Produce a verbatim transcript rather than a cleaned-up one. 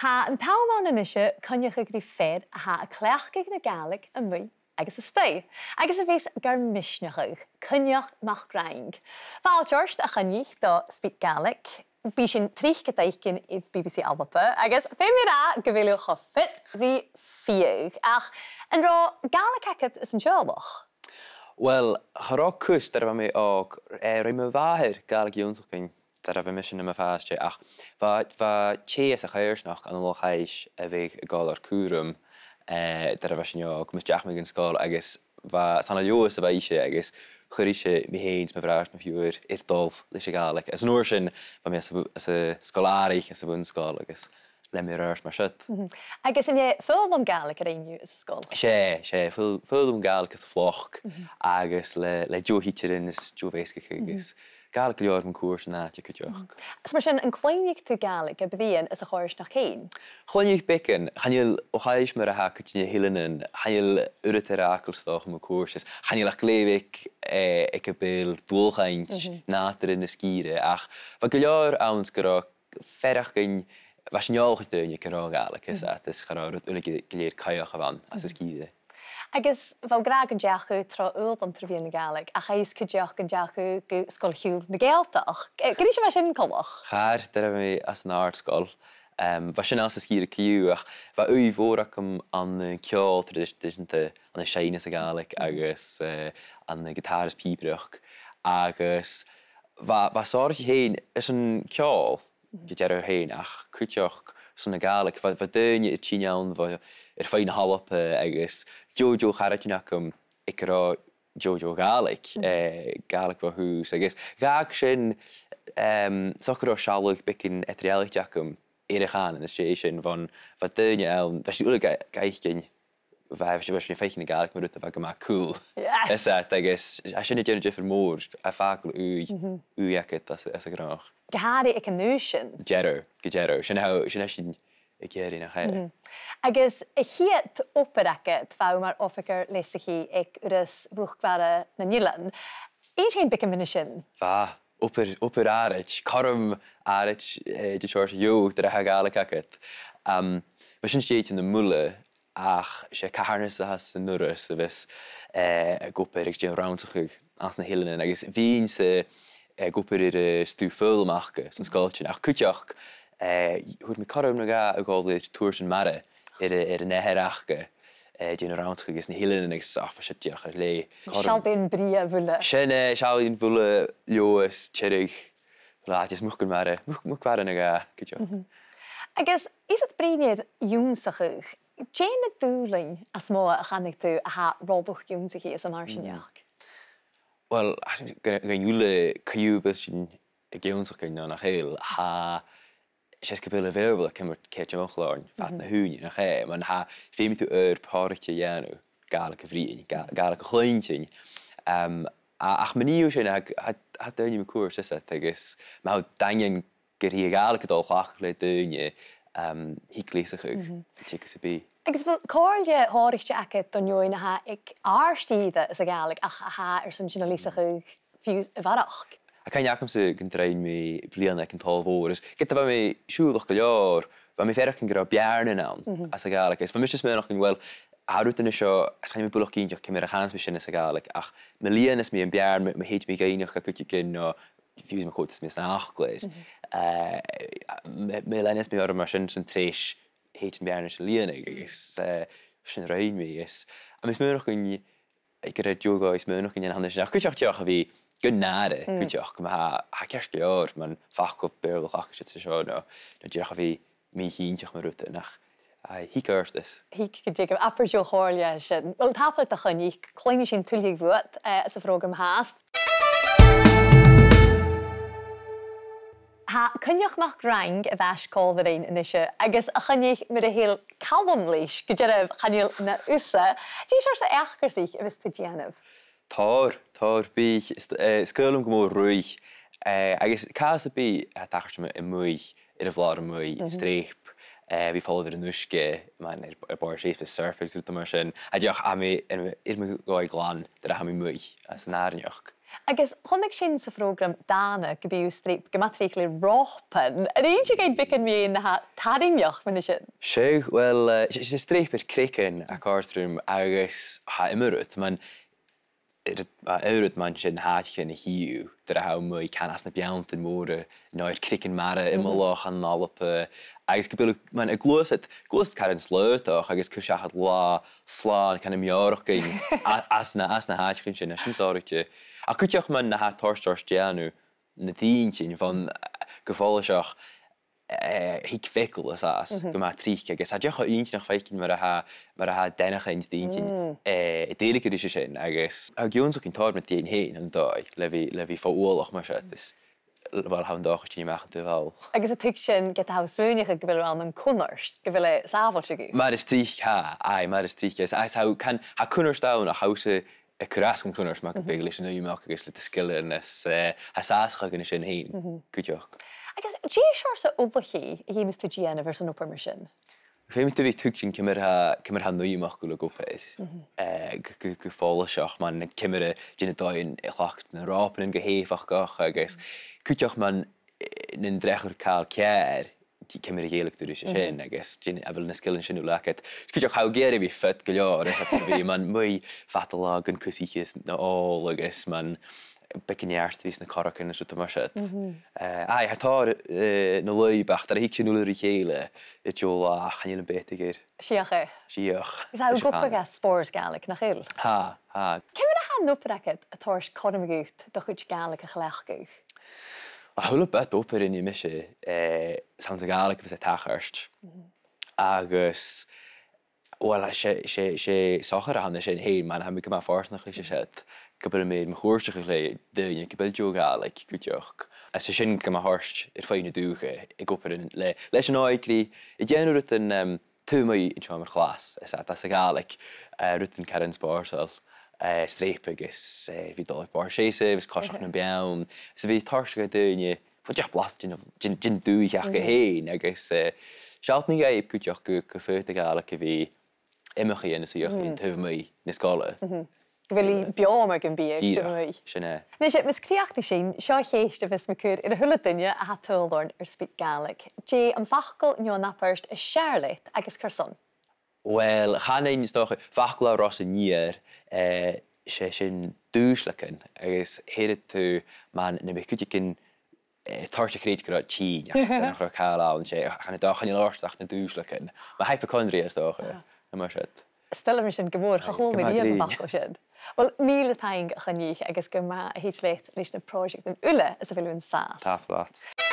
Tha an t-àm ann a-nise coinneachadh ri fear a tha a' cleachdadh na Gàidhlig a-muigh agus a-staigh, agus a bhios gar misneachadh, Coinneach MacFhraing. Fàilte ort, a Choinnich, do SpeakGaelic. Bidh sinn tric a' faicinn air B B C Alba, agus feumaidh mi ràdh gu bheil thu cho fit ri fiadh. Ach an robh Gàidhlig agad anns an teaghlach? Uill, cha robh cus, dar a bha mi òg, eh, rinn mo mhàthair Gàidhlig ionnsachadh nuair a bha mise nam phàiste, ach bha, bha tè às a' choimhearsnachd ann an Loch Aillse a bhiodh a' gabhail ar cùram, eh, dar a bha sinn òg, mus deach mi dhan sgoil, agus bha, 's ann à Leòdhas a bha ise, agus chuir ise mi fhìn 's mo bhràthair 's mo phiuthar air dol leis a' Ghàidhlig. Is an uair sin, bha mi às a' bh-, às an sgoil-àraich, às a' bhun-sgoil, agus lean mi air adhart mar siud. Mhm. Agus an e foghlam Gàidhlig a rinn thu anns an sgoil? 'S e, 's e, fo-, foghlam Gàidhlig anns a' phàirc, mhm, agus le, le deagh thidsearan is deagh mheasgachadh, mhm, agus Gàidhlig gu leòr mun cuairt an àite cuideachd. Mhm. Is mar sin, an cluinneadh tu Gàidhlig a' bruidhinn anns a' choimhearsnachd fhèin? Chluinneadh beagan, chan eil Loch Aillse mar a tha cuid de na h-eileanan, chan eil uiread air fhàgail 's dòcha mun cuairt, is chan eil ach glè bheag, eh, aig a bheil dualchainnt, mhm, nàdarra na sgìre, ach bha gu leòr ann 's gun robh faireachdainn, bha sinn eòlach air daoine aig an robh Gàidhlig, is, mhm, ach is cha robh rud uile gu, gu lèir cailleach a bh' ann anns an, mhm, sgìre. Agus bha thu ag ràdh gun deach thu tro fhoghlam tro mheadhan na Gàidhlig, ach agus cuideachd gun deach thu gu Sgoil Chiùil na Gàidhealtachd. Eh, ciamar a bha sin coltach? Chaidh, dar a bha mi às an àrd-sgoil. Em, bha sin anns an sgìre co-dhiù, ach bha ùidh mhòr agam ann an ceòl tradis-, tradisanta, ann an seinn anns a' Ghàidhlig, mhm, agus, eh, ann an giotàr is pìobaireachd. Agus bha, bha sònraichte fhèin airson ceòl, gu dearbh fhèin, ach cuideachd son na Gàidhlig. Bha, bha daoine a' tighinn ann bho air feadh na h-Alba agus deagh, deagh charaidean agam aig an robh deagh, deagh Ghàidhlig, mhm, eh, Gàidhlig bho thùs. Agus dh'fhàg sin, em, 's dòcha gun robh sealladh beagan eadar-dhealaichte agam air a' chànan, às dèidh sin, bhon bha daoine ann, bha sinn uile ga, ga fhaicinn, bha, bha sinn, bha sinn a' faicinn na Gàidhlig mar rud a bha gu math cool. Yes! Is that, agus tha sin a' dèanamh diofar mòr, a' fàgail ùidh, mhm, ùidh agad anns, anns a' ghnothach. Gu h-àraidh aig an aois sin. Gu dearbh, gu dearbh. Sin a tha, sin a tha sinn ag iarraidh, nach e? Mhm. Agus a' chiad obair agad, bha thu mar oifigear leasachaidh aig Urras Mhuc-Mhara nan Eilean. Innis dhuinn beagan mun a sin. Bha, obair, obair àraid, cothrom àraid, eh, de sheòrsa dheagh, dar a tha Gàidhlig agad. Am, bha sin stèidhichte ann am Muile, ach 's e carthannas a th' anns an Urras a bhios, eh, ag obair agus dèanamh rannsachadh anns na h-eileanan, agus bhithinn-sa, eh, ag obair air, eh, stuth foghlaim aca, san sgoiltean, ach cuideachd, eh, fhuair mi cothrom no dhà a dhol air turas air an mara, air, air an eathar aca, eh, dèanamh rannsachadh anns na h-eileanan agus, ach, bha siud dìreach air leth. Seallaidhean brèagha a' Mhuile. Sin e, seallaidhean a' Mhuile, Leòdhas, Tiriodh, Làidir, Muc an Mara, Muc, Muc Mhara no dhà, cuideachd. Mhm. Agus is iad bruidhinn air ionnsachadh, dè na dùbhlain as motha a chanadh tu a tha ro luchd-ionnsachaidh san fharsaingeachd? Uill, gun, gun uile co-dhiù, bidh sinn ag ionnsachadh no nach eil, tha, 's e 's gu bheil a' Bheurla a' cumail cead-mhochll oirnn fad na h-ùine, nach e? Mar tha, feumaidh tu oidhirp shònraichte a dhèanamh, Gàidhlig a bhruidhinn, Gà-, Gàidhlig a chluinntinn. Em, a-, ach ma nì thu sin, tha, tha, tha daoine mun cuairt, is that, agus ma tha thu daingeann gur e a' Ghàidhlig a tha dol a chleachdadh le daoine, em, thig leasachadh, mhm, teagamh sam bith. Agus a bheil comhairle shònraichte agad do dhaoine a tha aig àrd-ìre sa Ghàidhlig ach a tha airson sin a leasachadh fiù 's a bharrachd? Tha cuimhne agamsa gun do rinn mi bliadhna aig an t-Sabhal Mhòr, is ged a bha mi siùbhlach gu leòr, bha mi a' faireachdainn gun robh beàrnan ann, mhm, anns a' Ghàidhlig. Is bha mise a' smaoineachadh, uill, tha rudan an seo, 's chan eil mi buileach cinnteach ciamar a chanas mi sin anns a' Ghàidhlig, ach ma lìonas mi am beàrn, ma, ma thèid mi ga fhaighneachd à cuideigin, no fiù 's ma choimheadas mi san fhaclair. Mhm. Eh, ma, ma leanas mi orm mar sin san treis, thèid am beàrn sin a lìonadh, agus, eh, sin a rinn mi, is tha mi a' smaoineachadh gun, gur e deagh dhòigh smaoineachaidh a th' ann an sin, ach cuideachd dìreach a bhith gu nàire, mm, cuideachd, ma tha, tha e ceart gu leòr, mar am facal Beurla a chleachdas iad an seo, no, no dìreach a bhith mì-chinnteach mu rudan, ach, aye, thig ort is. Thig gu dearbh, abair deagh chomhairle sin. Uill, tapadh leat, a Choinnich, cluinnidh sinn tuilleadh bhuat, eh, sa phrògram fhathast. Tha Coinneach MacFhraing air ais còmhla rinn a-nise, agus a Choinnich, mura h-eil Calum leis, gu dearbh chan eil na thusa. Dè seòrsa eacarsaich a bhios tu a' dèanamh? Tòrr, tòrr, bidh, is, eh, is caomh leam gu mòr ruith, eh, agus càil sam bith a tha a' tachairt a-muigh, air a' bhlàr a-muigh, mhm, streap, eh, bidh falbh air an uisge, mar, air, air bòrd seift, surf agus rudan mar sin. A dh'aithghearr, tha mi, air, air mo dhòigh ghlan, dar a tha mi a-muigh, anns an àrainneachd. Agus chunnaic sinn sa phrògram dàna gum biodh streap gu math tric le ròpan. An inns thu dhuinn beagan mu dheidhinn na tha tarraingeach mu dheidhinn sin? Seadh, uill, eh, 's e, 's e streap air creagan a chòrd rium agus tha iomadh rud, mar, air, air rud mar sin, tha e a' ciallachadh, dar a tha mi a' cantainn, anns na beanntan mòra, no air creagan mara, iomallach ann an Alba, agus gu bheil, mar, a' gluasad, gluasad caran slaodach agus cur seachad latha slàn, kind of meòrachdainn a-, anns na, anns na h-àiteachan sin, a' sin sònraichte. Ach cuideachd mar a tha e a' toirt, toirt dèanamh na d' inntinn, bhon, eh, gu follaiseach, eh, thig feagal às, às, gu math tric, agus tha e dìreach inntinneach faicinn mar a tha, mar a tha e a' dèanamh d' inntinn, eh, a' dèiligeadh ris a sin, agus tha e ag ionnsachadh tòrr mu dheidhinn fhèin, an dòigh, le bhith, le bhith fo uallach mar sin, is, uill, tha an dòchas tighinn a-mach an taobh thall. Agus a' tuigsinn, ged a tha thu a' smaoineachadh gu bheil thu ann an cunnart, gu bheil e sàbhailte dhut? Mar as trice, tha, aye, mar as trice. Is, is tha, can, tha cunnart ann, ach tha thusa a' cur às an cunnart, mar gum biodh, leis an iomadh agus le do sgilean is, eh, tha sàsachadh ann an sin fhèin, cuideachd. Agus dè seòrsa ullachaidh a dh'fheumas tu dèanamh airson obair mar sin? Feumaidh tu bhith a' tuigsinn ciamar a tha, ciamar a tha an iomadh uile ag obair. Eh, gu, gu, gu follaiseach, mar, ciamar a tha na dòighean a chleachdadh na ròpannan gu h-èifeachdach, agus cuideachd, mar, eh, nan dreach air càil ceàrr, ciamar a dhèiligeadh tu ris a sin, agus dè, a bheil na sgilean sin uile agad. Is cuideachd, tha thu ag iarraidh a bhith fit gu leòr, is tha thu a' bhith, mar, a-muigh fad an latha gun cus ithe is na òl agus, mar, beagan neart a bhith sna corragan is rudan mar sin. Eh, aye, tha tòrr, eh, na lùib, ach dar a thig sin uile ri chèile, an-diugh, chan eil am beatadh air. Sìoch e. Sìoch. Is tha thu ag obair aig Spòrs Gàidhlig, nach eil? Tha, tha. Ciamar a tha an obair agad a' toirt cothrom dhut do chuid Gàidhlig a chleachdadh? A h-uile bit obair a nì mise, eh, 's ann sa Ghàidhlig a bhios e a' tachairt. Agus, uill, 's e, 's e, 's e sochair a th' ann an sin fhèin, mar, tha mi gu math fortanach leis a sin, gu bheil mi air mo chuairteachadh le daoine gu bheil deagh Ghàidhlig cuideachd. Is tha sin gu math a' toirt air feadh na dùthcha, ag obair le, leis an òigridh, a' dèanamh rudan, em, taobh a-muigh an seòmar-chlais, is iad às a' Ghàidhlig, eh, rudan caran spòrsail, eh, streap agus, eh, bhith a' dol air bòrd seasamh, is coiseachd nam beann, is a bhith a' toirt do dhaoine, bho deagh bhlas den, den, den dùthaich aca fhèin, agus, eh, sealltainn dhaibh cuideachd gu, gu faodadh a' Ghàidhlig a bhith iomchaidh ann an suidheachaidhean taobh a-muigh na sgoile. Gu bheil i beò mar gum biodh, dìreach, taobh a-muigh. Sin e. Nise, mus crìochnaich sinn, seo a' cheist a bhios mi a' cur air a h-uile duine a tha a' tadhal oirnn air SpeakGaelic. Dè am facal no an abairt as fheàrr leat agus carson? Uill, chanainn, is dòcha, facal à Ros an Iar, eh, 's e sin dùisleagan, agus theireadh tu, mar, nam biodh cuideigin, eh, toirt a chreids gun robh iad tinn, ach nach robh càil ann, 's e, chan e, dòcha, chan eil ort ach na dùisleagan. Mar hypochondria, is dòcha, no mar sin. 'S toil leam sin gu mòr, cha chuala mi riamh am facal sin. Uill, mìle taing, a Choinnich, agus gu math a thèid leat leis na pròiseactan uile anns a bheil thu an sàs. Tapadh leat.